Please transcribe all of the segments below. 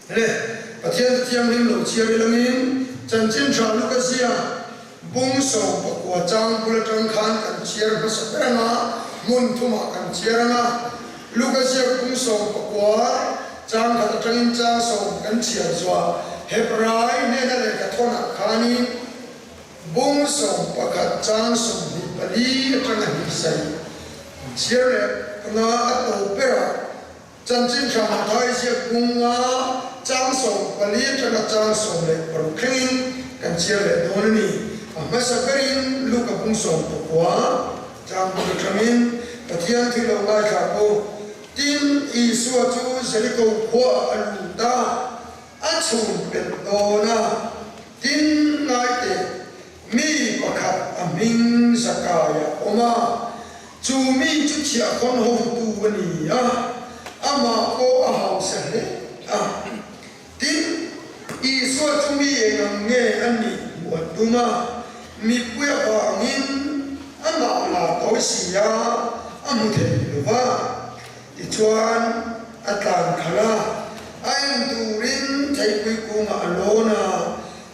Le, Pathian chu thianghlim lo chhiar ilangin chanchin tha Luka ziak bung 19 chang bul atang khan kan chhiar hmasa ber ang a, hmun thumah kan chhiar ang a. Luka ziak bung 19 chang khat atangin chang sawm kan chhiar zuah Hebrai hnena lehkha thawnah khanin bung 11 chang 24 atanga hnih sarih kan chhiar leh ang a, a tawp berah Chanchin tha Mathai ziak bunga chang 14 atanga chang 16 thlengin kan chhiar leh dawn a ni. A hmasa berin Luka bung 19 chang bul atangin Pathian thil lo ngaithla pawh tin Isua chu Jeriko khuaah a lut a, a chhun pelh dawn a, tin ngaiteh Mi pakhat a hming Zakaia awm a, chu mi chu chhiahkhawn hotu a ni a, amah pawh a hausa hle a. Tin, Isua chu mi eng ang nge a nih hmuh a tum a, mipui avangin amah la tawi si a, a hmu thei lo va. Tichuan, a tlan khalh a, a en turin theipui kungah a lawn a,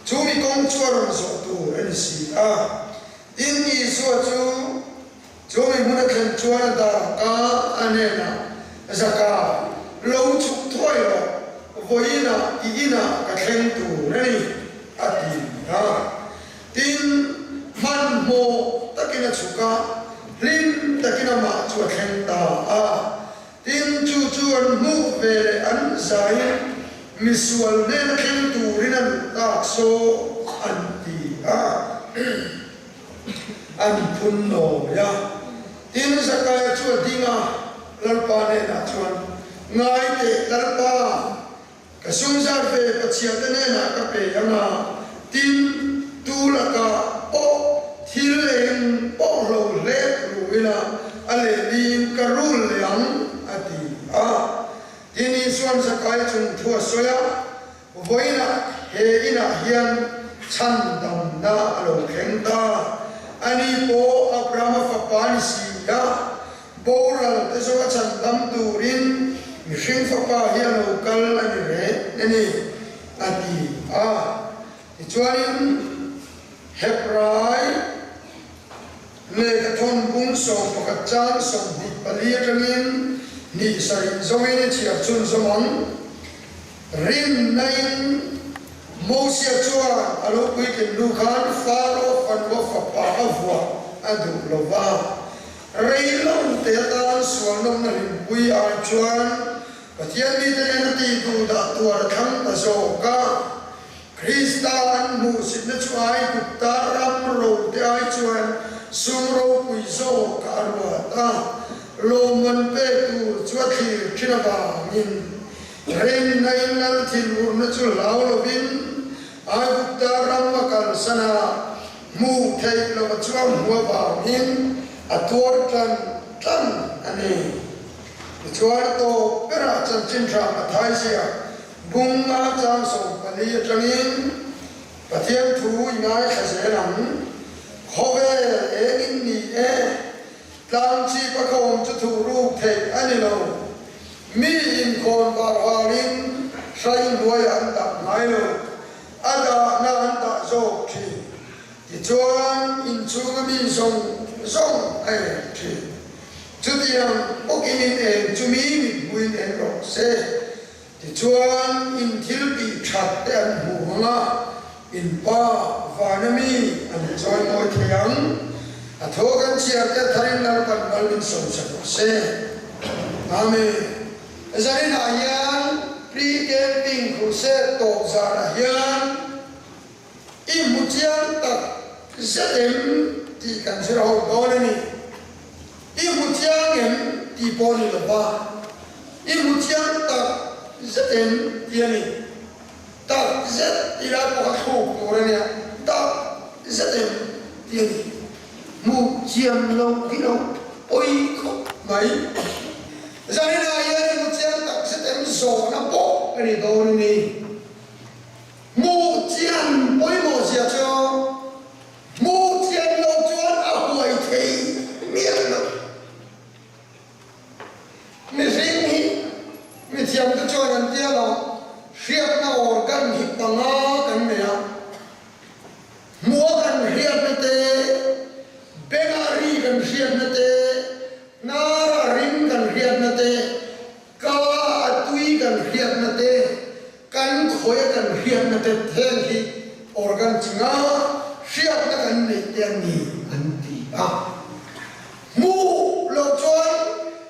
Chu mi kawng chu a rawn zawh tur a ni si a. Tin, Isua chu chu mi hmun a thlen chuan a dar ka a hnenah, Zaka, lo chhuk thuai rawh, vawiinah i inah ka thleng tur a ni, a ti a. Tin, hmanhmawh takin a chhuk a, hlim takin amah chu a thleng ta a. Tin, chu chu an hmuh ve leh an zaiin misual hnena thleng turin a luh tak saw an ti a, an phun nawi a. Tin, Zakaia chu a ding a, Lalpa hnenah chuan, Ngai teh, Lalpa, ka sum zat ve Pathiante hnenah ka pe ang a, tin, tu lakah pawh thil eng pawh hlo hlep ru ila a lehlin ka rul leh ang, a ti a. Tin, Isua'n Zakai chung thu a sawi a, Vawiinah he inah hian chhandamna a lo thleng ta, ani pawh Abrahama fapa ni si a, Boral te zawng a chhandam turin mihring fapa hi a lo kal a ni reng a ni, a ti a. Tichuanin Hebrai lehkhathawn bung 11 chang 24 atangin hnih sarih zawngin i chhiar chhunzawm ang. Rinnain Mosia chuan a lo puitlin hnu khan Faro fanua fapa a vuah a duh lo va. Rei lo te atan sual nawmna hlimpui ai chuan Pathian mite nen a tih duh dah tuar a thlang ta zawk a. Krista an hmuhsitna chu ai Gupta ram ro te ai chuan sum ropui zawk a ruat a. Lawmman pek tur chu a thlir thin avangin Rinna in lal thinurna chu hlau lovin Aigupta ram a kalsan a, hmuh theih loh a chuang hmu avangin a tuar tlan tlan a ni. Tichuan a tawp berah chanchin tha Mathai ziak bung a chang 14 atangin Pathian thu i ngaithla zel ang, Khawvel engin ni e, tlang chip a khawm chu thuh ruk theih a ni lo. Mi inkhawn var halin hrai hnuaiah an dah ngai lo, a dahna an dah zawk thin. Tichuan, inchhunga mi zawng zawng a eng thin. Chutiang bawkin in eng chu mi mithmuin eng rawh se. Tichuan, in thil tih that te an hmuh ang a, in pa vana mi an chawi mawi thei ang. A thaw kan chhiar te tharin Lalpan mal min sawmsak rawh se. Amen. Zaninah hian pre-camping crusade tawp zanah hian i hmu chiang tak zet em tih kan zir ho dawn a ni. I hmu chiang em tih pawh ni lo va, i hmu chiang tak zet em tih a ni. Tak zet tih lai pawh kha thluk tur a nia, tak zet em tih a ni. Hmu chiang lo hi lo pawi khawp mai. Zaninah hian i hmu chiang tak zet em zawhna pawh a ni dawn a ni. Hmuh chian pawimawh zia chu Hmuh thiam lo chuan a huai thei miah lo. Mihring hi mithiamte chuan an tia lo, hriat. te a ni an ti a. Hmuh loh chuan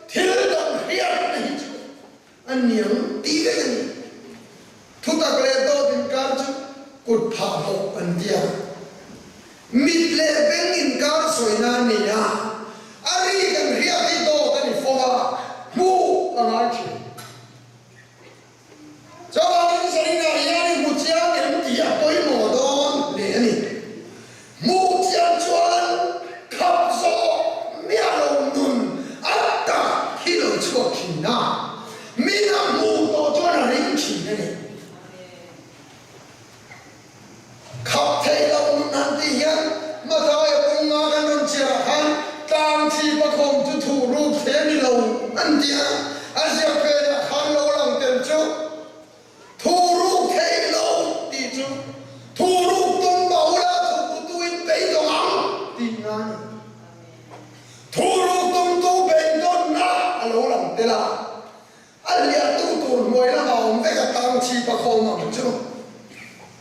thil dang hriatna hi chu a niang tih vek a ni. Thutak leh dawt inkar chu kut phah bawk an ti a. Mit leh beng inkar sawina a ni a, a ri kan hriat hi dawt a ni fo a, hmuh a ngai thin. Chuvangin Zarina hian i hmu chiang em tih a pawimawh dawn hle a ni. Hmuh chian chuan khap zawh miah lo nun a tak hi lo chhuak thin a, min a hmuh tawh chuan a ring thin a ni. Khap theih loh nun han tih hian Mathaia bunga kan rawn chhiarah khan tlang thi pakhawm chu thuh ruk the ni lo an ti a, a ziak phenah khan lo lang tel chu thuh ruk theih lo tih chu thuh ruk tum mah ula thuh putuin beidawng ang tihna a ni. Thuh ruk tumtu beidawnna a lo lang tel a. A hliahtu tur hnuai lamah awm vek a tang chhip a khawm ang chu.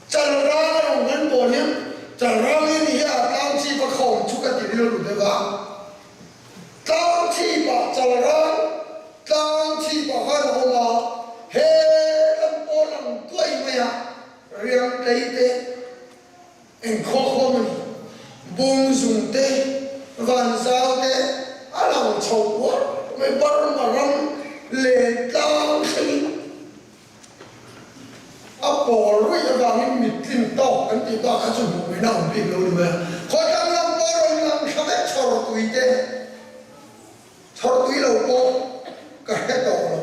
Chalrang a rawn ngan pawh hian chalrang hi ni a tlang chhip a khawm chu ka ti rilru deuh a. Tlang chhipah chalrang tlang chhipah khan a awm a, he lam pawh lang tuai mai a, riang tlei te, Engkhaw khawm a ni. Bung zung te, van zau te a lang chho uar mai Burma ram len tlang thlengin a pawl ruih avangin mittlin tawk kan tih bak kha chu hmuh mai na awm bik lo ni mai a. Khawtlang lam pawh rawn lang thla vek chhawr tui te, chhawr tui lo pawh ka hre tawh lo.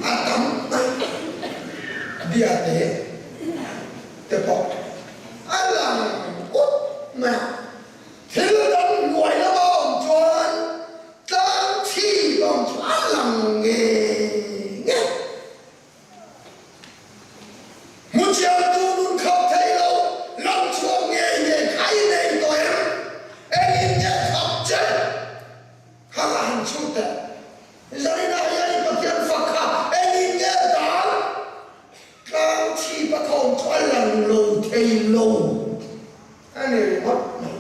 A tam mai bia te te pawh a lang ut mai a. Thil dang hnuai lama awm chuan tlang thi awm chu a lang ngei ngei. Hmuchiangtu nun khap thei lo, lang chhuak ngei ngei kha i nei tawh em? Engin nge khap che? Kha ka han chhut teh. Zarinah hian i Pathian fak kha engin nge dan? Tlang chhip a khawm chu a lang lo thei lo a ni ringawt mai.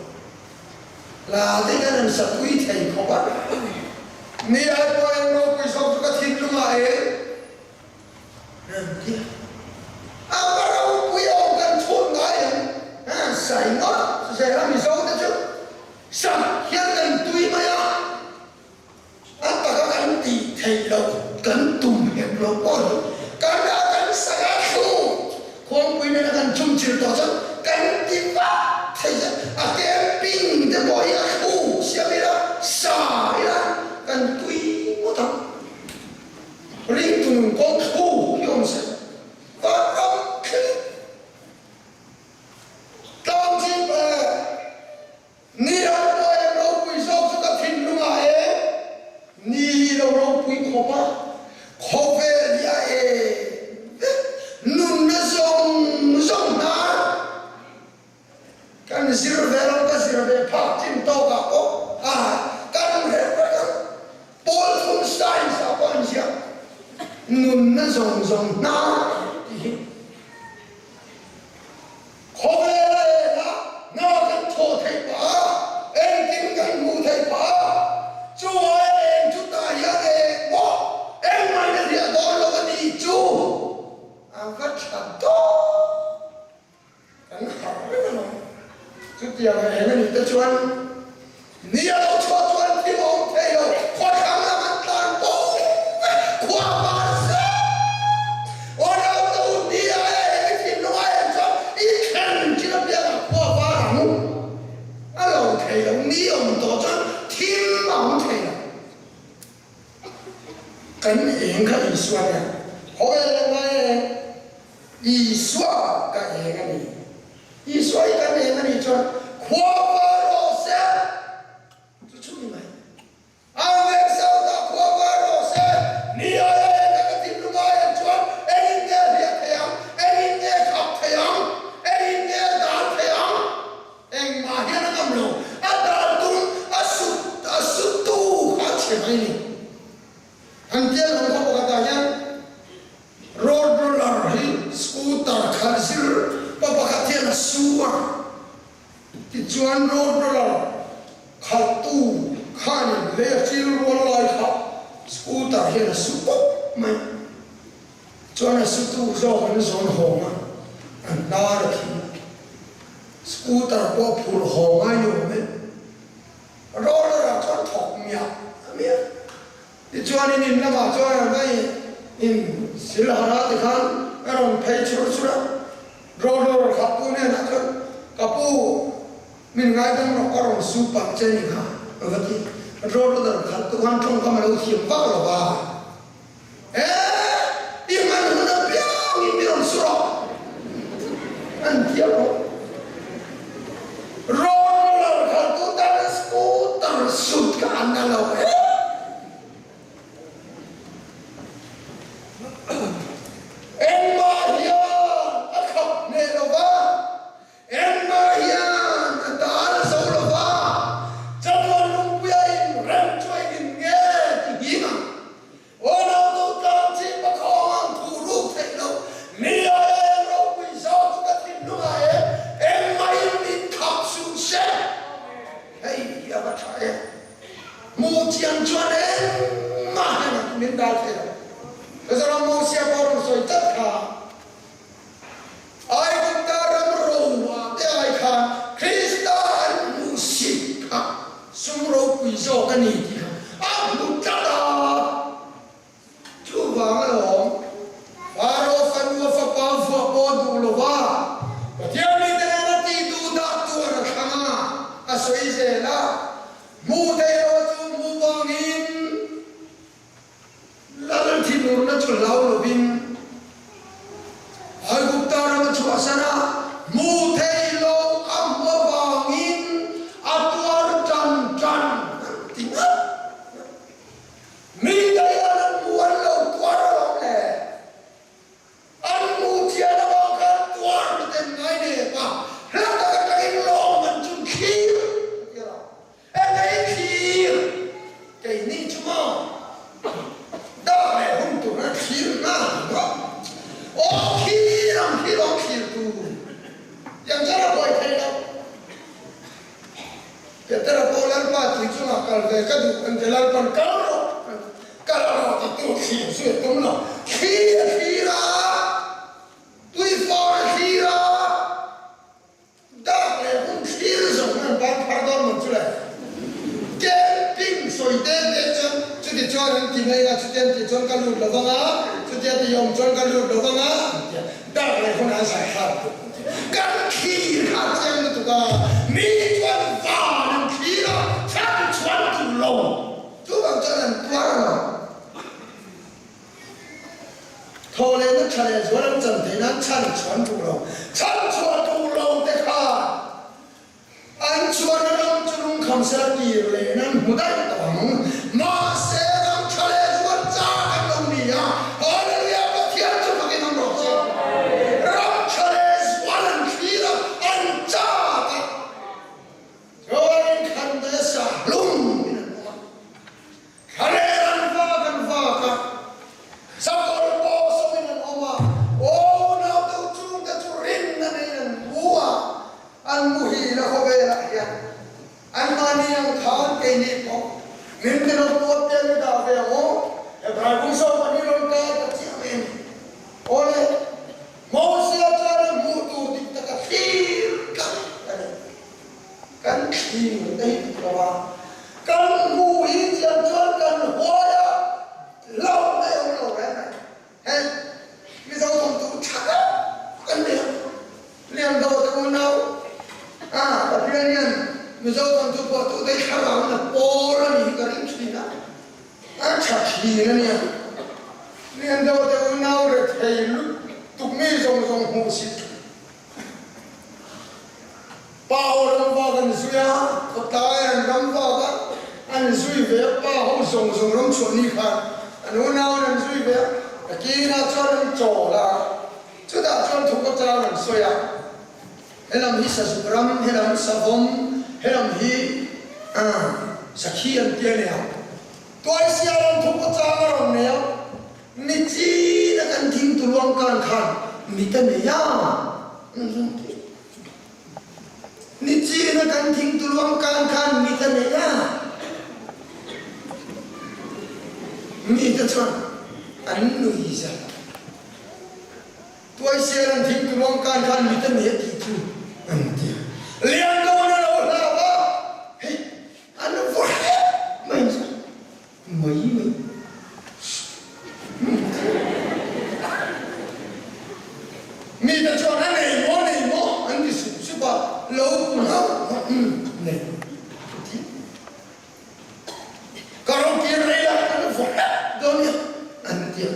Hla te hian an sa pui thei khawp a. Ni ai pawh eng ropui zawk chu ka thinlungah eng rem tia. A va ropui awm kan chhut ngai em? Sai ngawt zel a Mizo te chu sak hian kan tui mai a. A taka kan tih theih loh kan tum hek lo pawh hi kan a kan sak a thlu khuangpui nena kan chumchil tawh chuan kan ti vak thei a, a camping te pawh hi a thlu siam ila sa ila kan tui ngawt ang. Ringtu nun kawng thlu hi awm se vanram thleng tlang chip e. Ni lo pawh em ropui zawk chu ka thinlungah e, ni lo ropui khawp a, khawvel hi a em vek, nunna zawng zawng hnar kan zir ve lo, ka zir ve phak chin tawkah pawh a kan rem reng ang, pawl thum science ah pawh an ziak, nunna zawng zawng hnar tih hi. Khawvel a en a, hna kan thawh theih pah a, engkim kan hmuh theih pah a, chu aia eng chu tah hian eng maw engmah in a hliah dawn lo a ni chu a va tha dawn. Kan harh reng alawm. Chutiang a eng a nih te chuan Ni a lo chhuah chuan thil a awm thei lo, khawthlang lam an tlan bo vek, khua a var zet. Aw naute u, ni a eng i thinlung a en chuan i thlen chin apiangah khua a var ang. A lo thei lo, ni a awm tawh chuan thil a awm thei lo. Kan eng kha Isua nia, khawvel a ngai eng, Isua ka eng a ni. Isua hi kan eng a nih chuan khua var rawh se chu chu ni mai. Ang vek South ah khua var rawh se, ni aia eng a ka thinlung ai ang chuan engin nge hliah thei ang, engin nge khap thei ang, engin nge dan thei ang, engmah hian a ngam lo, a dan tum a sut a suttu kha a chhe mai ni. An tia lo khaw pakhatah hian Road roller hi scooter khalh zir pa pakhat hian a su a. Tichuan road roller khalhtu khanin lei a chil rual lai kha scooter hian a su pawp mai. Chuan a sutu zawk an zawn hawng a, an hnar a thi. Scooter pawh phurh haw ngai ni awm e. Roller ah chuan thawk miah miah. Tichuan in in lamah chuan an va in sil harh a tikhan a rawn phei chur chur a. Roller kha pu hnenah chuan, Ka pu, min ngaidam rawh ka rawn su palh che ni kha a va ti. Roller khalh tu khan tawngkam a lo thiam vak lo va. E, i hman hun apiangin mi rawn su rawh an ti a rawh. Roller khaltu tan scooter sut kha an na lo e. Engmah hian a khap hneh lo va. Engmah hian a dal zo lo va, chatuan lungpuia inrem chu engin nge ti him ang? Aw nautu tlang chi pakhawng ang thu ruk theih loh, mi aia eng ropui zawk chu ka thinlungah em, engmahin min khap suh se. Hei hi a va tha em! Hmuh chiang chuan engmah hian min dal thei lo. Mizoram Mosia pawh rawn sawi tlat kha. Aigupta ram roa te ai khan Krista an hmuhsit kha sum ropui zawk a ni tih kha a hmu tlat a. Chuvang alawm, Faro fanua fapa vuah pawh duh lova Pathian mite nena tih duh dah tuar a thlang a, a sawi zel a, Hmuh theih lo chu hmuh vangin, Lal thinurna chu hlau lovin Aigupta ram a chhuahsan a, hmuh theih lo a hmu avangin a tuar tan tan an ti ngat ngat. Mite hian an hmu an lo tuar alawm le. An hmuh thian avang khan tuar miten ngai nep a, hla tak atangin lawm an chun thlir a ti a. Engei thlir? Keini chu maw dak leh hun tur a thlir nghal ringawt. Aw thlir ang khi lawm thlir tur tiang chuan a buai thei lo. Petera pawh Lalpa tui chungah kal ve ka duh an ti Lalpan kal rawh kal rawh ti tu thlir chu a tum lo. Thli a thlir a, tuifar a thlir a. Dak leh hun thlir zawng hian ban phar dawn man chu le. Camping sawi te te chuan chuti chuan an ti mai a, chuti an tih chuan ka lut lo vang a, chuti a tih awm chuan ka lut lo vang a an ti a, dak leh hun an zai thlak duh an ti. Kan thlir kha a chiang lutuk a, mi chuan van an thlir a, chhan chuan duh lo. Chuvang chuan an tuar lo. Thaw lehna tha leh zual an chan theih nan chhan chhuan duh lo. Chhan chhuah duh lo te khan an chhuahna ram chu lungkham sela tir leh nan hmu daih tawh ang. Mahse ram tha leh zual chak an lo ni a, Hallelujah Pathian chu fakin awm rawh se. Ram tha leh zual an thlir a, an chak a. Chuanin khan te sa hlum in an awm a. Thlarel an vak an vak a, sakawr pawh sawmin an awm a, aw naute u chungte chu rinna neiin an mu a, an muhil a khawvelah hian anmahni ang khan keini pawh min ti lo puat te an dah ve ang aw, Hebrai bung sawm pahnih rawn kai ta chiah mai a ni. Awle, Mosia chuan a hmuh tur dik taka thlir tlat a ni. Kan thlir daih lo a, kan hmuh hi chian chuan kan huai a, hlauh mai awm lo reng mai. Hei, Mizo thawmtu tha tak kan ni a, Liando te unau a, Pathian hian Mizo thawmtu phuahtu te hi thlarau in a pawl a ni hi ka ring thin a, a tha thin a nia. Liando te unau rethei lutuk mi zawng zawng hmuh si Pa ho ram vak an zui a, khawtlai an ram vak a, an zui ve a, pa ho zawng zawng ram chhuah ni khan an unau in an zui ve a, nakinah chuan an chawl a, chutah chuan thu ka chang an sawi a, helam hi sazuk ram, helam savawm, helam hi sakhi an ti a nia, tuaisial an thu ka chang a rawn nei a, Michina kan thing tuluang kan khan mit a nei a, Nichina. Nichina kan thingtuluang kan khan mit a nei a. Mite chuan an nui zat. Tuaisial an thingtuluang kan khan mit a nei a tih chu an ti a. Liandawn a lo hlau a, hei an vaw hrep mai chu. Mai mai. Mite chuan a nei maw nei maw an ti sup sup a, lo pu hlauh hlauh umm nei a ti. Ka ro kir rei a kan vaw hrep dawn nia an ti a.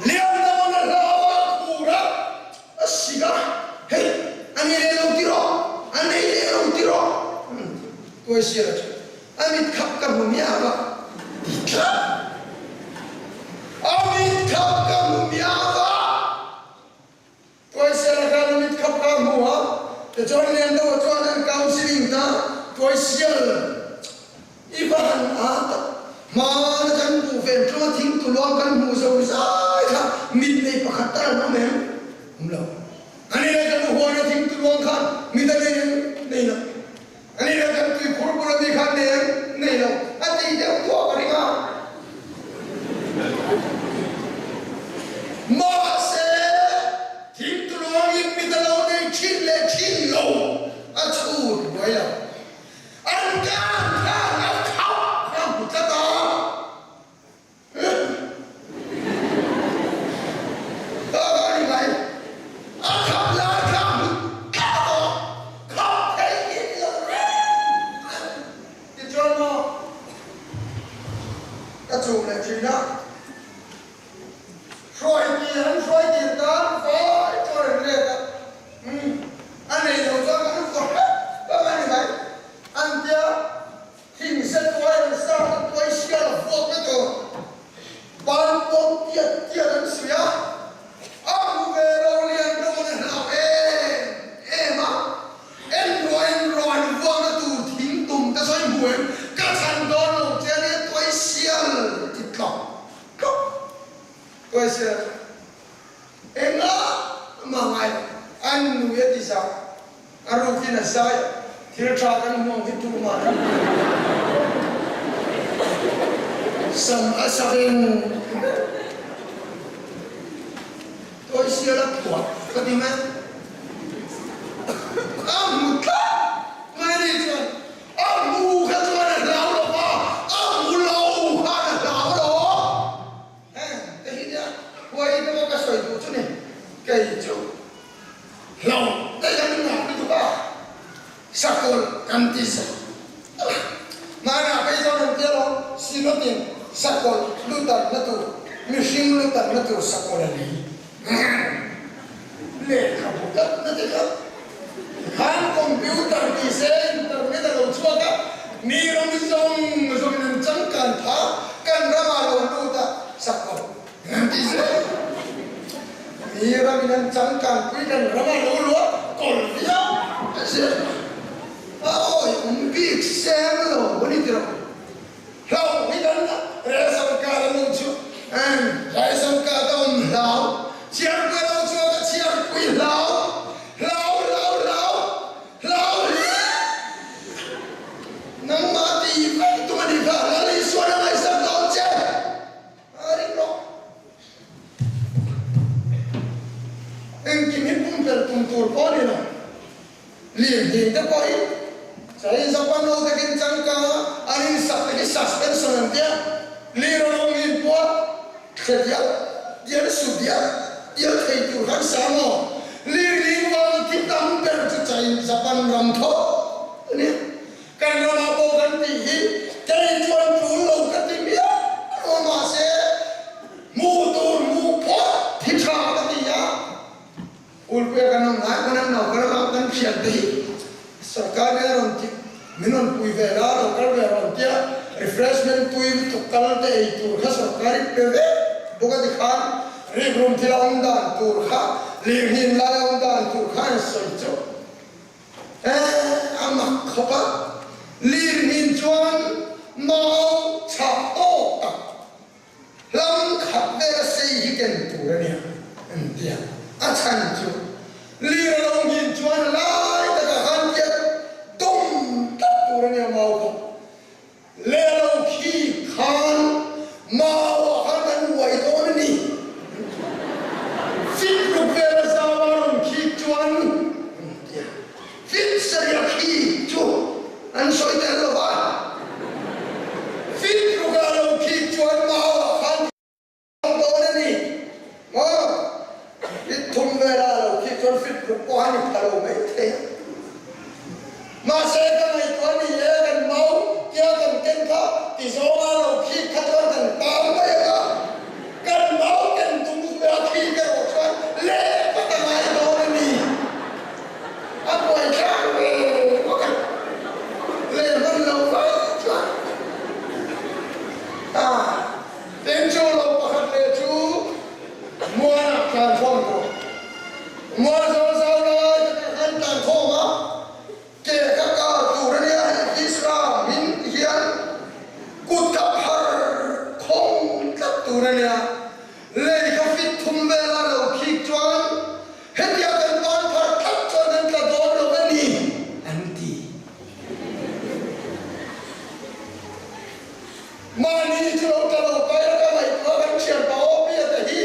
Liandamana hlau a khur a, a sik a, hei a nei leh lo ti rawh, a nei leh lo ti rawh an ti. Tuaisiala chu A mit khap ka hmu miah a ti tlat. A mit khap ka hmu miah a. Tuaisiala khan a mit khap ka hmu a, tichuan Liandoa chuan an counselling ta, Tuaisial, i va han a tak. Hmana kan hmuh ve tlung a thing tuluang kan hmuh zo zai kha mit nei pakhat tal an awm em? Awm lo. Ani leh kan huana thing tuluang khan mit a nei em? Nei lo. Ani leh kan tuikhur bul ami khan nei em? Nei lo. A tih deuh duah ka ring a. Mahse, thingtuluangin mit a lo nei thin leh thin lo a chhut buai lo. An kan khan a khauh kha hmu tlat a. Thing se tuai an sa ka tuai sial a vuak vek lo. Ban pawm tiat tiat an suih a, a hmu ve lo lian dawn a hlau em em a. En ruah en ruah an vuakna tur thing tum te sawi hmu em ka chhan dawn lo che ania tuai sial ti tlawk tlawk. Tuai sial a engah mah ngai lo an nui a ti zau. A rukin a zai a, thil tha kan hmuh ang hi tumah kan hmu lo. Sam a sak in Tawisial a phuah ka ti mai. A hmu tlat mai ni chuan a hmu kha chuan a hlau lo va, a hmu lo khan a hlau lo. Heng te hi nia huai deuha ka sawi duh chu ni, kei chu hlo te kan ngah lutuk a, sakawlh kan ti sak a, hmanah phei chuan an tia lo, Synod-in sakawlh lutanna tur, mihring lutanna tur sakawlh a nei lehkhabu tlatna te kha khan computer ti se internet a lo chhuak a, mi ram zawng zawngin an changkan pha, kan ramah lo lut a sakawlh an ti se mi ramin an changkan pui kan ramah lo luah kawlh viau a zir a awi awm bik seng lo a ni tiro. Hlau hi kan Resangkar an awm chu Resangkar ka awm hlau, Chiarpui an awm chuan ka chiarpui hlau, hlau hlau hlau hlau hle. Nangmah tih vek tum a nih kha, Lal Isuan a ngaihsak dawn che a ring rawh. Engkim hi pumpelh tum tur pawh a ni lo. Lirthei te pawhin chai Japan ho takin changkang a, an insak te khi suspension an tia, lir a rawng in puat thla dial dial su dial dial thei tur khan sa maw? Lirling vang thi tam ber chu chai Japan ram tho a nia. Kan ramah pawh kan tih hi kei chuan tul lo ka ti miah lo mahse hmuh tur hmuh phawt hi tha ka ti a. Ulpuia kan awm lai pawn an lo kal a, kan thiante hi sarkar nen a rawn ti, min rawn pui ve la, lo kal ve rawn tia refreshment tui lutuk kal te ei tur kha sarkar i pe vek bawk a tikhan rikrum thil a awm dan tur kha lirnghin lai a awm dan tur kha an sawi chauh e a mak khawp a, lirnghin chuan mau chhah tawk tak Hlam khat vela sei hi ken tur a nia an ti a, a chhan chu lir a lo nghin chuan a lai takah khan tiat dum. sawi tel lo va. Fit ruk a lo khik chuan mau ah khan Ang dawn a ni maw? Fit thum vela lo khi chuan fit ruk pawh a ni pha lo mai thei a. Mahse ka ngaihtuah a ni e, kan mau tia kan ken kha ti zawnga lo khik kha chuan kan pang mai ang a, kan mau ken tum zuia khik erawh chuan leh phawt a ngai dawn a ni. A buai tlang ve bawk a, leh hman lo vai chuan a. Tin chu lo pakhat leh chu mualah tlan khawm tur. Mual zawl zau lai takah khan tlan khawm a, ke kha kar tur a nia hei Islam min ti hian kut kha phar khawng tlat tur a nia. Lei kha fit thum vela lo khik chuan hetia kan ban phar tlat chuan kan tla dawn lo a ni an ti. Mahni chu lo tla lo pai a ka ngaihtuah kan thian pa aw pia te hi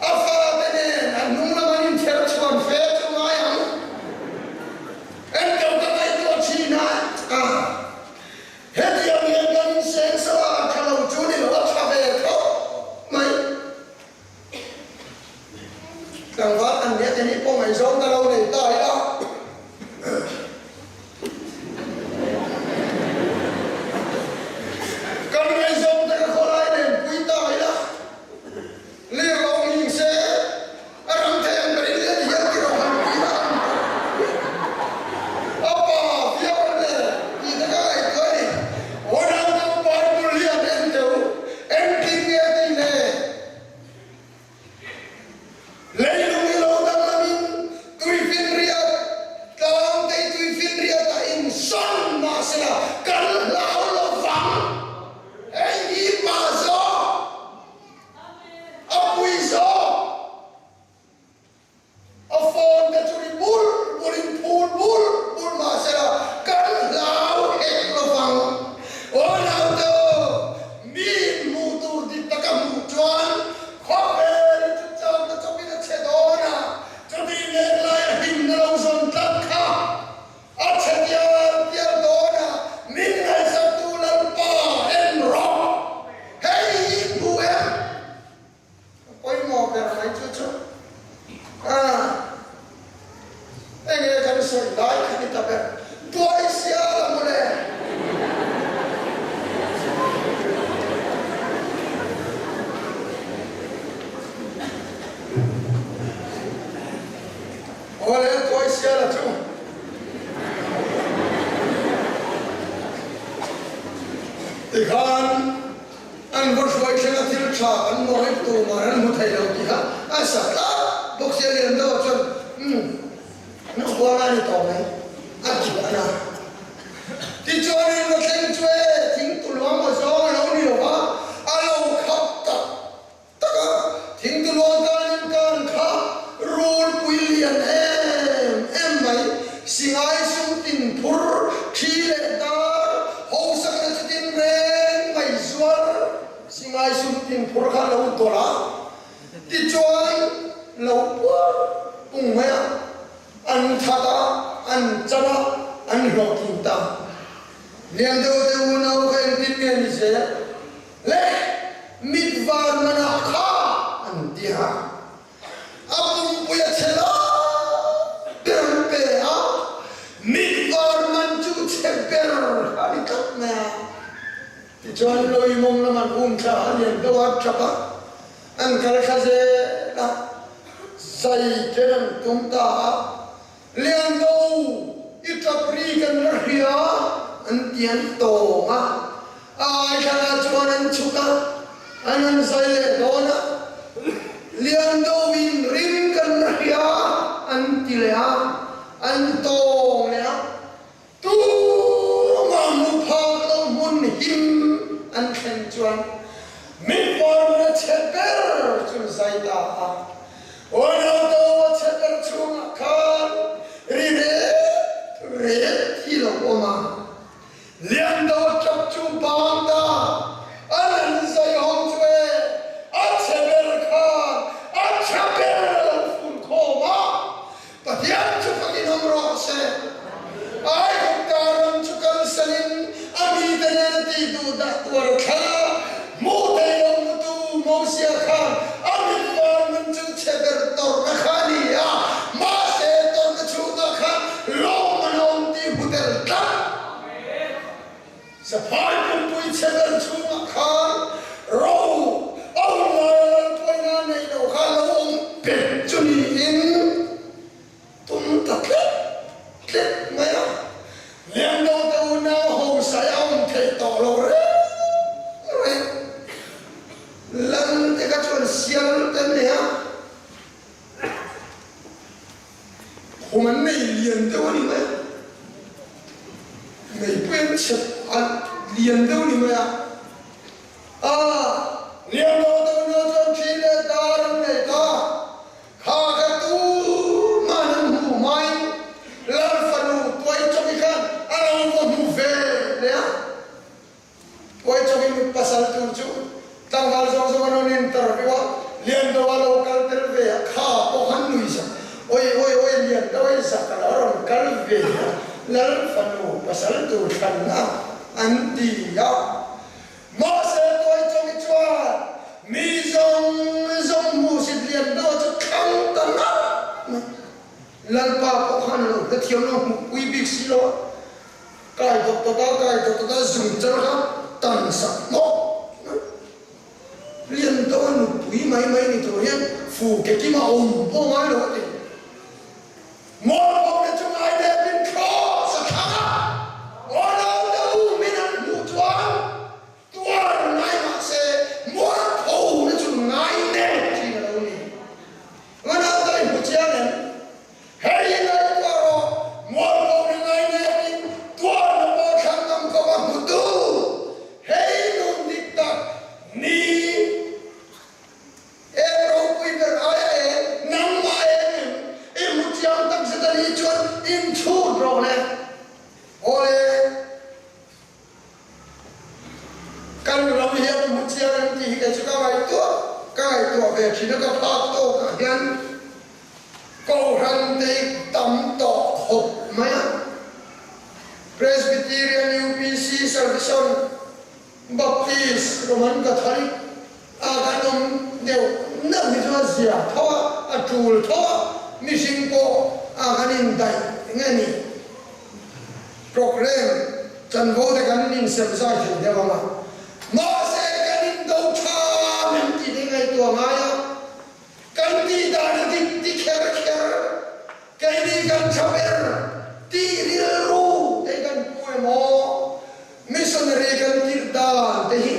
a fate nen an hnung lam an inther chhuan fe chu ngai ang. En to ka ngaihtuah thin a a hetiang hian kan inseng so a tha lo chu ni lo a tha ve tho mai. Tlangval an nia te nih pawh ngaihzawng ka lo nei ta ila. Kan ngaihzawng te ka khawlai nen pui ta ila. Lir lo nghing se a ram thei ang ber in let hian ti rawh han pui la ang. A pa viau a le tih te ka ngaihtuah a ni. Unau Bible hian en teu engtin nge tih le? Leilung hi lo danglamin tuifinriat tlang tei tuifinriat ah in sawn mah sela kan hlau lo vang. Hei hi pa zawk, a pui zawk. A phone te chu ri bur bur in phul bur bur mah sela kan hlau hek lo vang. Aw naute aw, mi in hmuh tur dik tak a hmuh chuan khawvel hi chu chakna chawpin a chhe dawn a, chutih mek lai a hlimna lo zawn tlat kha a chhe tial tial dawn a, min ngaihsaktu Lalpa en rawh. Hei hi hmu em? A pawimawh ber mai chu chu a enge kan sawi lai kha ni ta ber tuai sia la mawle. Awle tuai sia la chu. Tikhan An va hruai thleng a thil tha kan mawh ip tur mah an hmu thei lo tih kha a sa tlat bawk sia lian deuh ah chuan umm na huang a ni tawh mai a ti a na. Tichuan in va thleng chu e thing tuluang aw zawng a lo ni lo va a lo khap tak tak a, thing tuluang kan in kan kha rulpui lian em em mai Singai sum tin phur, thi leh dar, hosakna chu tin reng mai zuar Singai sum tin phur kha lo dawlh a, tichuan lo puar pung mai a, an that a, an chan a, an hlawhtling ta. Lian deuh te unau kha engtin nge ni zel le mit van manah kha an ti a. A pumpui a chhe lai ber pe a, mitvar man chu chhe ber a ni tlat mai a. Tichuan Lawimawng lam an um thla a lian deuh a tap a, an kal thla zel a, zai ken an tum ta a, Liando i tap ri kan la hria an ti an tawng a, a aithlang ah chuan an chhuk a, an han zai leh dawn a, Liando in rim kan la hria an ti leh a, an tawng leh a, Tumah hmu phak lo hmun him an thlen chuan mitvar a chhe ber chu zai ta a. Ronaldo a chhe ber chhungah khan ri ret ret hi lo awm a. Liando tap chu bang ta an han zai hawng chu e a chhe ber khan a tha ber a lo fun khawm a. Pathian chu fakin awm rawh se. Aigupta ram. Saphai pumpui chhe ber chhungah khan ro a hun laia lalpuaina nei lo kha lo awm pek chu niin tum ta tlet tlet mai a. Liandote unau hausa i awm theih tawh lo reng reng. Lante kha chuan sial te an nei a. Khum an nei lian deuh a ni mai a, meipui an chhep a lian deuh a ni mai a, a lian lo deuh hnu chuan thi leh dar an nei ta, kha kha tuman an hmuh hmain Lal fanu Tuaichawki khan a lo va hmu ve leh a. Tuaichawkin pasal tur chu tlangval zawng zawng an rawn interview a, Liandoa lo kal tel ve a, kha pawh khan nui zak, Oi oi oi Liandoa i zak a lo rawn kal ve a, Lal fanu pasal tur thlan a an ti a. Mahse Tuaichawki chuan mi zawng zawng hmuhsit Liandoa chu thlang ta ngat mai. Lalpa pawh khan a lo hrethiam lo hmuhpui bik si lo a. Kai dawt dawt a, kai dawt dawt a, zung chal kha tan sak hmawk mai. Lian deuh a nupui mai mai ni tur hian fu ke kima awm pawh ngai lo a ti. Mualpho te chu ngai deuhin thlawh sa thlang a, aw naute u min an hmuh chuan tuar ngai mah se mualpho te chu ngai deuh thin a lo ni. Nga naute i hmu chiang em? Hei hi ngaihtuah rawh, mualpho ni ngai nepin tuarna pawh thlang ngam khawp a hmutu hei nun dik tak ni em ropui ber aia em nangmah em em i hmu chiang tak zet a nih chuan inchhut rawh le. Awle. Kan ram hian hmu chiang em tih hi kei chu ka ngaihtuah ka ngaihtuah ve thin a, ka phak tawkah hian Kohhran te hi tam tawh khawp mai a, Presbyterian, UPC, Salvation, Baptist, Roman Catholic ah kan awm deuh neuh hi chu a zia tho a, a tul tho a, mihring pawh ah kan indaih nge ni? Programme chanvo te kan insem zai thei deuh ang a, mahse kan indo tha min tih te ngaihtuah ngai a, kan tih dan a dik ti kher kher, keini kan tha ber tih rilru te kan pu emaw, missionary kan tirh dan te hi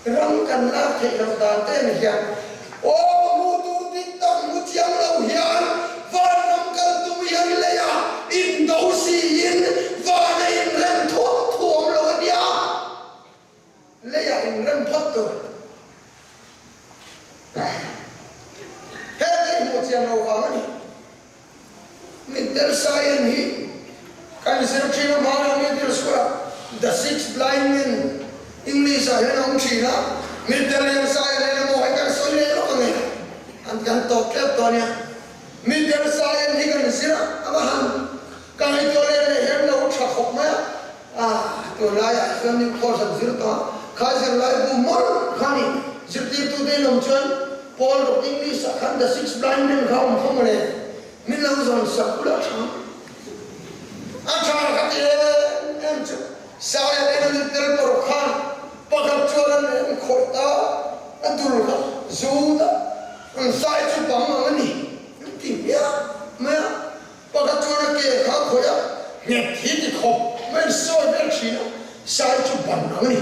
Ram kan lak theih loh dan te an hian aw hmuh tur dik tak hmu chiang lo hian vanram kal tum hian leiah indo siin vana inrem thuam thuam lo a nia, leiah inrem phawt tur. Heng hi hmuh chian lo vang a ni. Mitdel Science hi kan zir thin a, hmanah Middle School ah The Six Blind Men English ah hian a awm thin a, Mitdel hian Science hian emaw hei kan sawi leh lawk ang e, an kan tawp tlep tawh ania. Mitdel Science hi kan zir a, a va han ka ngaihtuah leh leh hian lo tha khawp mai a, ah tunlaiah chuan new course an zir tawh a, kha zirlai bu mawlh kha ni zirtirtute in awm chuan Paul dawt English ah khan The Six Blind Men kha awm khaw mawle, min lo zawn sak ula tha. A tha ka ti em em chu Saia nen an intel paruk khan pakhat chuan an an khawih ta, a dul kha zu ta, an sai chu bang ang a ni an ti hmiah mai a, pakhat chuan a ke kha a khawih a, nghet hi ti khawp mai an sawi vel thin a, sai chu ban ang a ni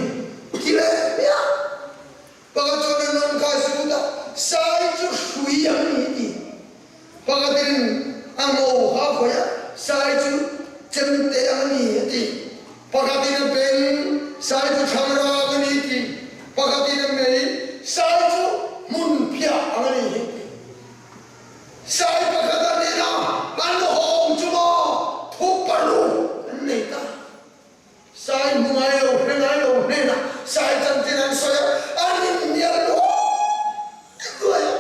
ti leh hmiah. Pakhat chuan a nawn kha zut a, Sai chu hrui ang ni ti. Pakhatin a ngo kha a khawih a, Sai chu chemte ang ni a ti. Pakhatin a beng, Sai chu thlangrang a ni ti. Pakhatin a mei, Sai chu hmunphiah ang a ni hi ti. Sai pakhat a hnena an hawng chu maw thu paruk an nei ta. Sai hmu ngai lo, hre ngai lo hnenah sai chanchin an sawi a, an inhnial luai luai a.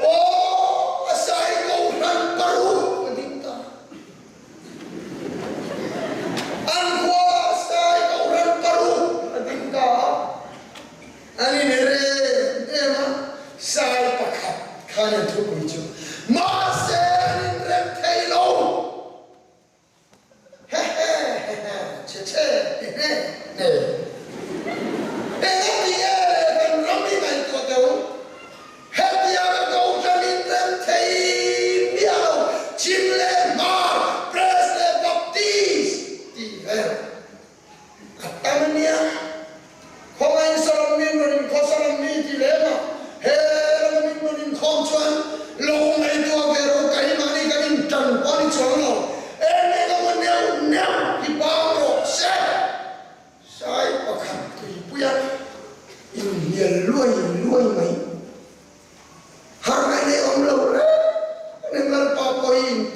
Aw, a sai kohhran paruk a ding ta. An khua a sai kohhran paruk a ding ta a, an inher em em a, sai pakhat.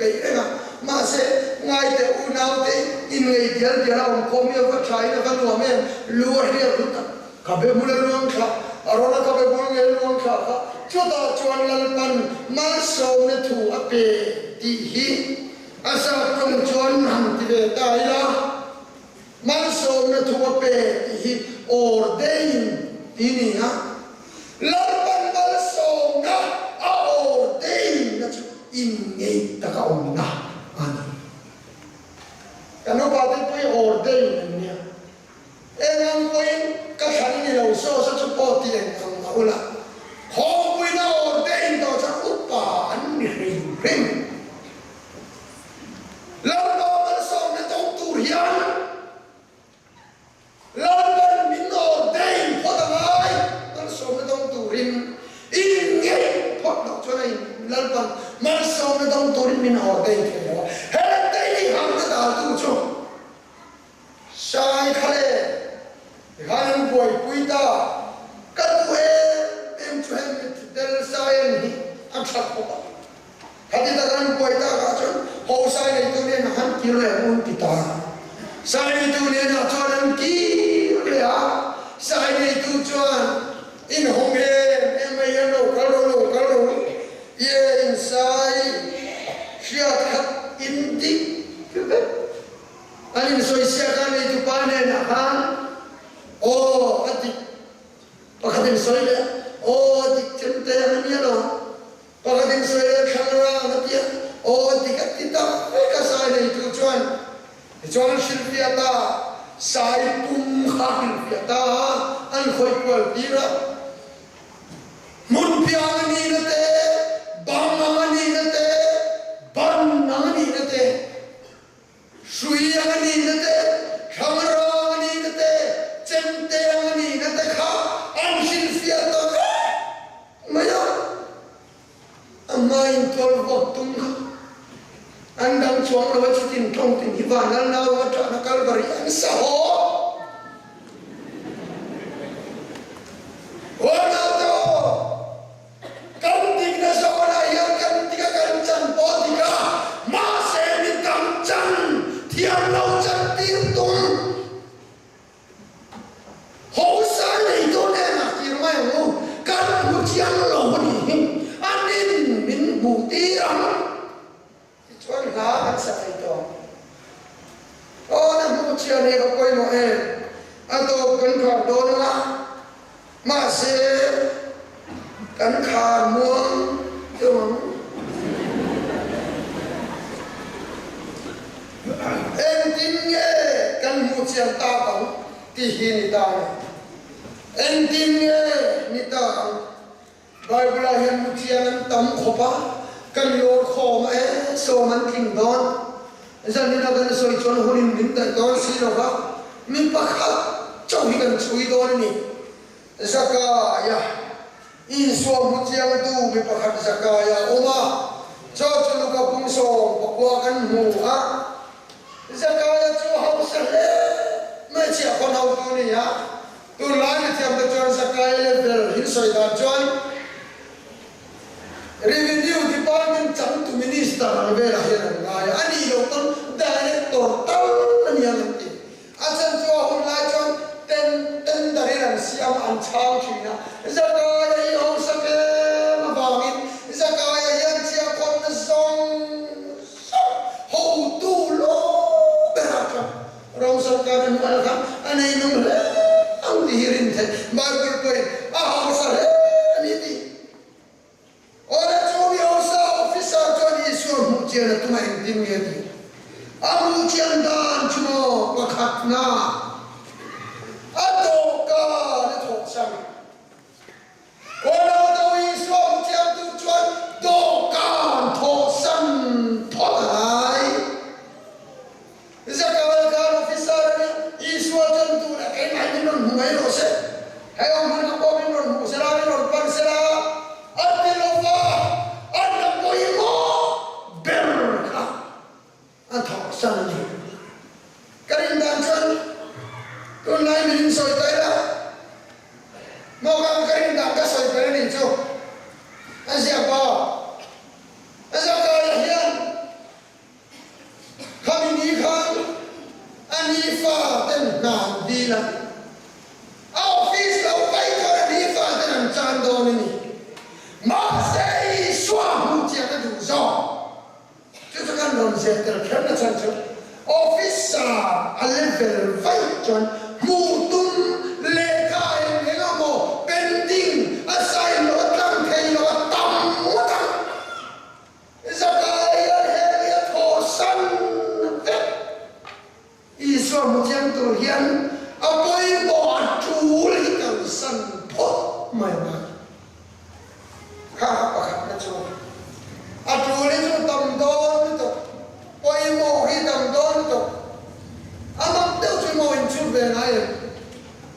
peih reng a, mahse, ngaite unaute inngeih dial dial a awm khawm hi a va tha in a va nuam em, lu a hriat hlut a, khabe hmul a luang thla, a rawn a khabe hmul nge luang thla kha, chutah chuan Lalpan malsawmna thu a pe tih hi a zat tawng chuan han ti ve ta ila. Malsawmna thu a pe tih hi ordain tih ni a, Lalpan malsawmna a ordain na chu inngeih taka awmna a ni. Kan upa te pawh hi ordain an nia. Eng ang pawhin ka thlan ni lo saw saw chu pawh ti eng ang mah ula, khawmpuina ordain tawh chuan upa an ni hrim hrim. Lalpa malsawmna dawng tur hian Lalpan min ordain phawt a ngai, malsawmna dawng turin inngeih phawt loh chuan a in Lalpan malsawmna dawng turin min ordain thei lo a, he daily harhna daltu chu Sai kha le tikhan an buaipui ta, ka duh em em chu heng mitthi tel sai an hi a tha khawp a. Khati taka an buai takah chuan ho sai neitu nen han kir leh ang u an ti ta. Sai neitu nenah chuan an kir leh a, sai neitu chuan inhawng em em mai hian lo kal rawh lo kal rawh u, ie insai hriat khat in dik vek. An insawi siak a, neitupa hnenah khan aw a dik pakhat insawi leh aw a dik chemte ang a nia lo. Pakhat insawi leh thlang rang a tia, aw a dik a ti tak vek a sai neitu chuan tichuan an hrilhfiah ta, sai pum kha a hrilhfiah ta a, an khawih kual tir a, hmun piang a nihna te, bang ang a nihna te, ban ang a nihna te, Hrui ang a nihna te, thlangrang a nihna te, chemte ang a nihna te kha an hrilhfiah ta vek mai a. A hmain tual vawk tum kha an dang chuang lo a, chutin tawng tin hi van lal nau a ṭahna Kalvari an sa haw. Aw naute aw! Kan dikna zawnah hian kan dik a, kan chan pawh dik a, mahse mi dang chan thiam lo chan tir tum hausa neitu hnenah kir mai ang u, kan hmu chiang lo a nih hi, a nin min hmuh tir ang. Tichuan hla kan sa thei tawh. Aw na hmuh chian hi ka pawimawh em? A tawp kan khar dawn anga, mahse kan khar muang deuh ang. Engtin nge kan hmuh chian tak ang tih hi ni ta a ni. Engtin nge ni tak ang? Bible-ah hian muthiang an tam khawp a, kan lawr khawm a e, sawm an tling dawn. Zanina kan sawi chuan hunin min daih dawn si lo va, mi pakhat chauh hi kan chhui dawn a ni. Zakaia, Isua hmuchiangtu mi pakhat Zakaia a awm a, chaw chu Luka pum 19 kan hmu a. Zakaia chu hausa hle mai chiah khawn hotu a ni a. Tunlai mithiamte chuan Zakai level hin sawi dan chuan Revenue Department changtu Minister ang velah hian an ngai a, a nih loh pawn Director tal a ni ang an ti. A chhan chu a hun lai chuan ten tender in an siam a, an chhang thin a. Zakaia hi hausa tlem avangin Zakaia hian chiahkhawnna zawng zawng hotu lawm berah chuan Ram sorkar a hnuai kha a nei nung hle ang tih hi rin theih. Bible pawhin a hausa hle a ni tih. Awle chu mi hausa officer chuan Isua hmuh chian a tum a engtin nge tih. A hmuh chian dan chu maw pakhatna a dawhkan a thawhsan. Ronaldo Isua hmu chiangtu chuan dawhkan thawhsan phawt a ngai. Zakaria khan officer a nia, Isua chuan tunah keimah min rawn hmu mai rawh se, hei awm hmunah pawh min rawn hmu sela, min rawn pan sela a ti lo va, a hna pawimawh ber kha a thawhsan a ni. Ka rin dan chuan tunlai min insawi ta ila, Mawkang ka rin dan ka sawi ber a nih chu a ziak bawk. A ziak kaiah hian. ni fa ten hna an dil a, a office lo vai chuan a ni fa ten an chan dawn a ni. Mahse Isua hmuh chian a duh zawk. Chu chu kan rawn zir tel kher na chhan chu officer a level vaih chuan hmuh tum lehkha eng eng emaw pending a sign loh a tlang thei loh a tam ngawt ang. Zakai hian heng hi a thawhsan vek. Isua hmu chiang tur hian a pawimawh a tul hi kalsan phawt mai ang a. Kha kha pakhatna chu a tul hi chu tam dawn lutuk, pawimawh hi tam dawn lutuk. A mak deuh chu maw inchhut ve ngai em?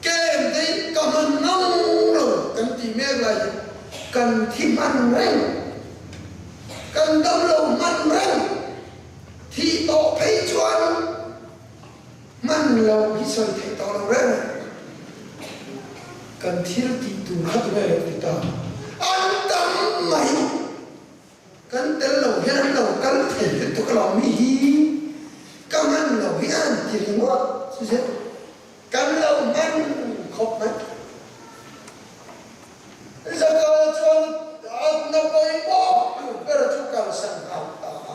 Kem te hi ka hman ngang lo kan tih mek lai hi kan thi hman reng, kan dam lo hman reng. Thih tawh phei chuan hman lo hi sawi theih tawh lo reng a, kan thil tih tur kha tunge lo ti ta? An tam mai, kan tel lo hian an lo kal thei lutuk alawm mi hi ka hman lo hi a han ti ringawt chu zet kan lo hman khawp mai. Zakaia chuan atna pawimawh tur ber chu kalsan nghal ta a.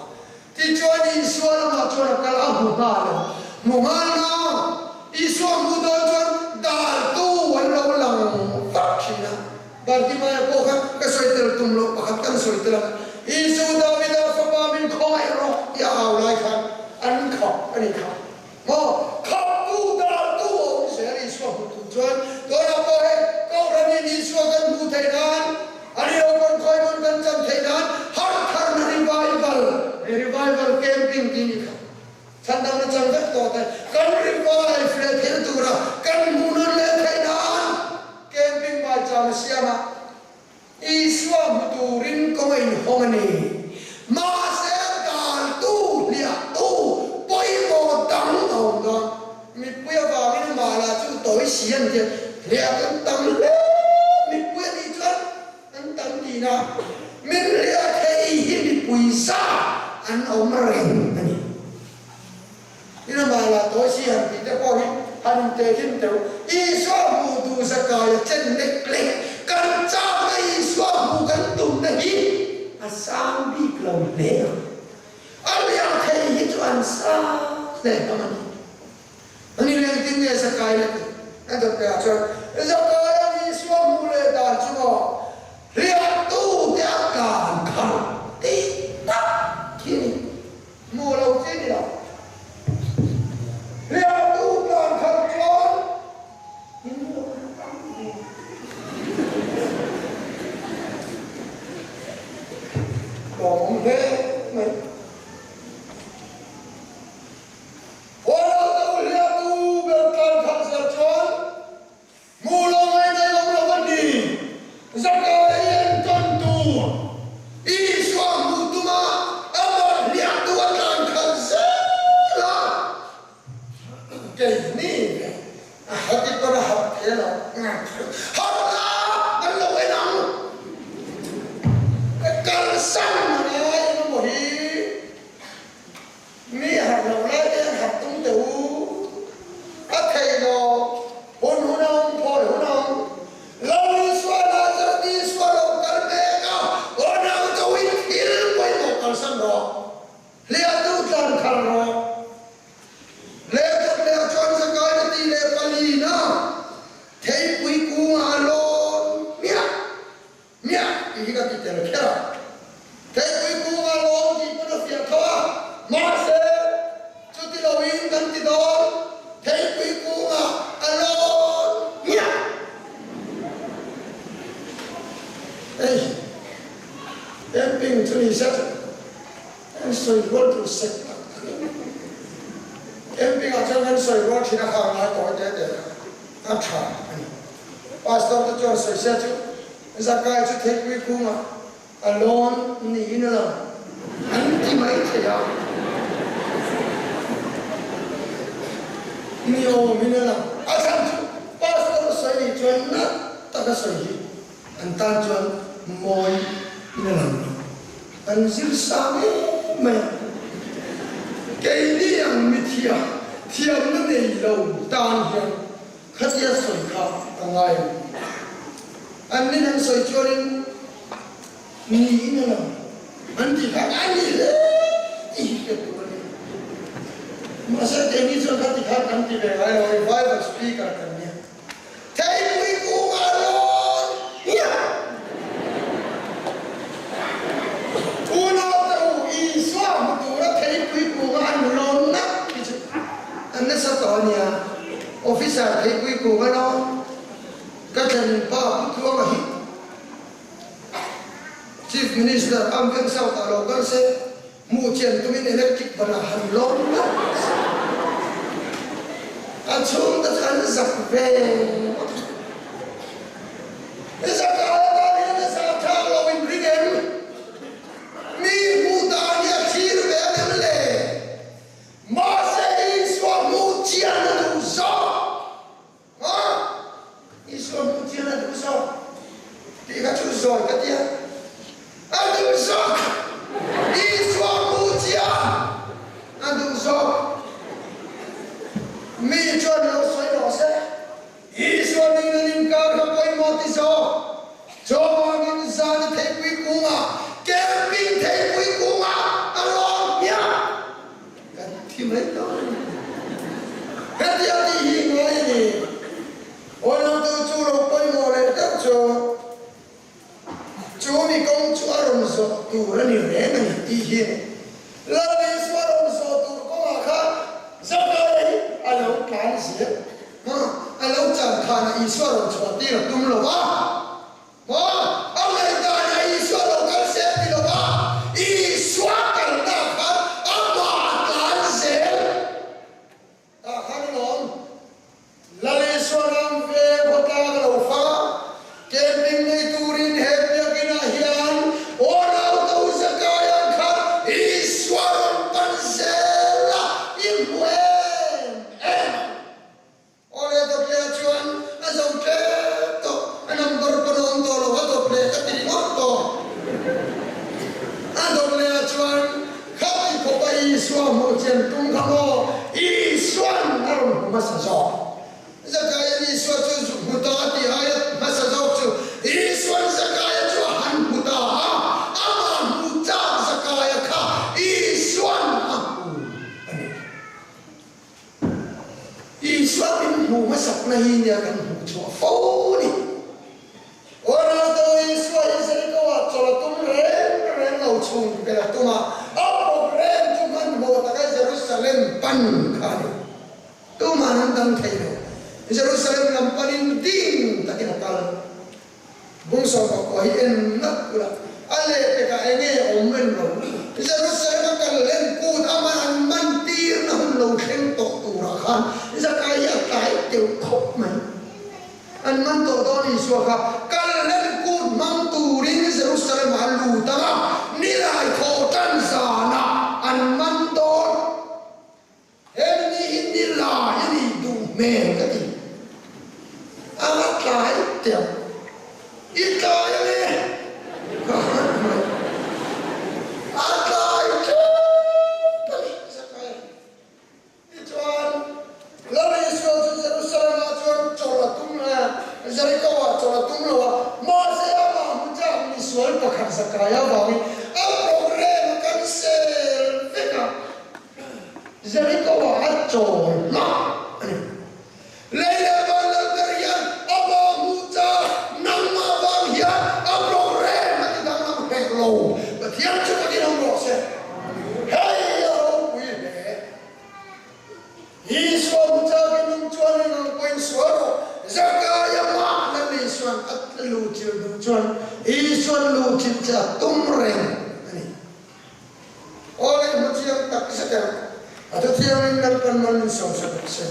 Tichuan Isua lamah chuan a kal a, hmu nghal a. Hmu nghal na, Isua hmuh dawn chuan daltu an lo lang vak thin a. Bartimaia pawh kha ka sawi tel tum loh pakhat kan sawi tel ang. Isu Davida fapa min khawngaih rawh tih a au lai khan an khap a ni kha. Maw khaptu daltu a awm zel Isua hmuh tur chuan tunah pawh hei Kohhranin Isua kan hmuh theih nan a ni lo pawn khawi hmun kan chan theih nan harh tharna revival he revival camping tih ni kha chhandamna chan vek tawh te kan revive leh theihna tura kan hmuh nawn leh theih nan camping maicham a siam a. Isua hmu turin kawng a inhawng a ni. Mahse, daltu, hliahtu, pawimawh dang a awm dawn. Mipui avangin amah lah chu tawi si an ti a, hliah kan tam hle. Mipui a nih chuan an tam tihna. Min hliah thei hi mipui za an awm reng a ni. I lamah lah tawi si han tih te pawh hi han intehhlim teuh. Isua hmuh duh zakaia chen lek lek kan chakna Isua hmuh kan tumna hi a sang bik lo hle a. A lian thei hi chu an sang hle hlawm a ni. Ani lengtin nge zakai la tih a dawt leh ah chuan Zakaia'n Isua hmuh leh dan chu maw hliahtu te a tlan khalh tih tak khi a ni. Hmuh lo chi ni lo. Hliahtu tlan khat chuan in hmuh an tam ve. Lawmawm hle mai. Hualautu hliahtu ber tlan khat zel chuan Hmuh lo mai mai awm lo a ni. Zakai en tawn tur Isua hmuh tuma amah hliahtu a tlan khalh zel a, keini ve a hati pawn a harh thei lo. Harh la kan lo en ang. Ka kalsan a ngai emaw hi. Mi harh loh lai te hian harh tum teh u. A thei lo, hun hun a awm, phawi hun a awm. Lal Isua Nazareth Isua lo kal mek a, aw nang cho in thil pawimawh kalsan rawh, hliahtu tlan khal rawh. Lehkhat leh chuan zakaina tih leh palina theipui kungah a lawn hmiah. Hmiah tih hi ka ti tel kher a, theipui kunga lawm tih pawn a fiah tho a, mahse chuti loin kan ti dawn, theipui kunga a lawn hmiah. Hei camping chu ni se kan sawi rual tur sek tak tak a ni. Camping ah chuan kan sawi rual thin a khang lai tawi te te kha a tha a ni. Pastor te chuan sawisel chu Zakai chu theipui kungah a lawn niin a lang an ti mai thei a, ni awmin a lang. A chhan chu Pastor sawi nih chuan nat taka sawi hi an tan chuan mawi in a lang lo. An zir sang em mai a, keini ang mithiam. Thiamna nei lo tan hian khatia sawi kha ka ngai a ni. An nin an sawi chuanin niin a lang an tih kha a ni hle tih hi hriat tur a ni. Mahse keini chuan khati khan kan ti ve ngai lo, revival speaker kan nia. Theipui kungah lawn hmiah. Unaute u, Isua hmu tura theipui kunga an lawn ngat hi chu an nasa tawh a nia. Officer theipui kunga lawn ka thlen pa Pu Tluanga hi Chief Minister Amveng South ah lo kal se. Hmuh chian tumin electric ban ah han lawm ngat se. A chhungte chu an zak ve ngawt a. I zak ai atan hian a zah thlak lo in ring em? Mi hmuh dan hi a thlir ve a nem le? Mahse Isua hmuh chian a duh zawk. Ha! Isua hmuh chian a duh zawk tih kha chu zawi ka ti a, a duh zawk! Isua hmuh chian a duh zawk. Mi chuan lo sawi rawh se, Isua ning nan inkar kha pawimawh ti zawk. Chawngin zana theipui kungah, camping theipui kungah a rawn hmiah. Kan thi mai dawn a ni. Hetia tih hi ngai a ni. Awilangtu chu lo pawimawh leh deuh chu chu mi kawng chu a rawn zawh tur a ni reng a ni tih hi a ni. Lal Isua rawn zawh tur kawngah khan Zakaia hi a lo tlan zel a, a lo chan khanah Isua rawn chhuah tir a tum lo va. Maw? A ngaihdan ah Isua lo kal se ti lo va, Isua kalna khan amah a tlan zel tah khan a lawm. Lal Isua ram ve khawtlang a lo fa, camping nei turin he biakinn ah hian aw nau to Zakaia khan Isua rawn pan zel a, i hmu em em ang. Awle dawtleh chuan a zo tlem tawh, a number pawn a awm tawh lo, a dawtleh ka ti ringawt tawh. A dawtleh chuan khami khawpa Isua hmuh chian tum kha maw Isuan a rawn hmu hmasa zawk. Zakaia'n Isua chu zuk hmu ta a tih aia hmasa zawk chu Isuan Zakaia chu a han hmu ta a, amah hmu chak Zakaia kha Isuan a hmu a ni. Isua min hmuh hmasakna hi nia kan hmuh chhuah fo ni. Aw Ronaldo, Isua hi Jericho-ah chawlh a tum reng reng lo chhung vel a tum a, a program chu hmanhmawh taka Jerusalem pan kha a ni. Tuman an dang thei lo. Jerusalem lam panin ding takin a kal. Bungsawm pakua hi en ngat ula, a lehpekah eng nge awm en lo. Jerusalem a kal len kut ama an man tirna hun lo thleng tawh turah khan Zakai hi a tlai deuh khawp mai. An man tawh dawn Isua kha kal len kut hmang turin Jerusalem ah a lut ang a, nilai thawh tan zanah an man dawn. Hemi ni hi ni lai a nih duh hmel ka ti. A la tlai teuh. I tlai a ni ka han mai. A tlai tep a ni Zakaia. Tichuan, Lal Isua chu Jerusalem ah chuan chawlh a tum a, Jericho ah chawlh a tum lo a, mahse amah hmu chak misual pakhat Zakaia avangin a program a cancel vek a. Jericho-ah a chawl hma a ni. Lei leh van lal ber hian amah hmuh cha nangmah vang hian a program a ti danglam hreh lo. Pathian chu takin awm rawh se. Hei a ropui hle. Isua hmu chakin nung chuan eng ang pawhin sual rawh. Zakaia mah Lal Isua'n a luhchilh duh chuan Isua'n luhchilh che a tum reng a ni. Aw leh hmu chiang tak zet em? A thu thiangin Lalpan mal min sawmsak rawh se.